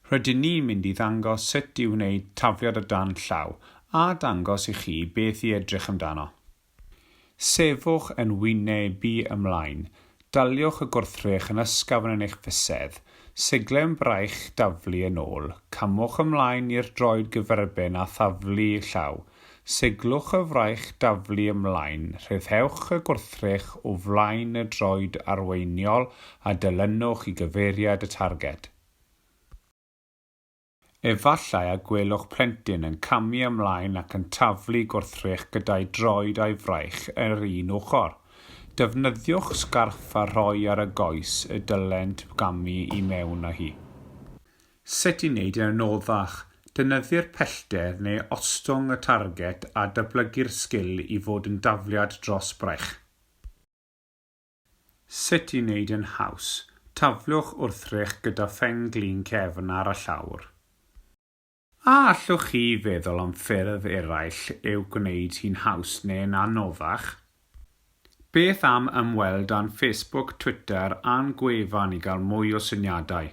Rydyn ni'n mynd i ddangos sut i wneud tafliad o dan llaw a dangos i chi beth i edrych amdano. Sefwch yn wynebu ymlaen. Daliwch y gwrthrych yn ysgafn yn eich fysedd. Siglen braich daflu yn ôl. Camwch ymlaen i'r droed gyferbyn a thaflu llaw. Siglwch y fraich daflu ymlaen, rhyddhewch y gwrthrych o flaen y droed arweiniol a dilynwch i gyfeiriad y targed. Efallai y gwelwch plentyn yn camu ymlaen ac yn taflu gwrthrych gyda'i droed a'i fraich yr un ochr. Defnyddiwch sgarff a rhoi ar y goes y dylent gamu i mewn â hi. Sut i wneud yn anoddach, Defnyddio'r pellter neu ostwng y targed a datblygu'r sgil i fod yn dafliad dros braich. Sut i wneud yn haws, Taflwch wrthrych gyda phen-glin cefn ar y llawr. A allwch chi feddwl am ffyrdd eraill i'w gwneud hi'n haws neu'n anoddach? Beth am ymweld â'n Facebook, Twitter a'n gwefan i gael mwy o syniadau?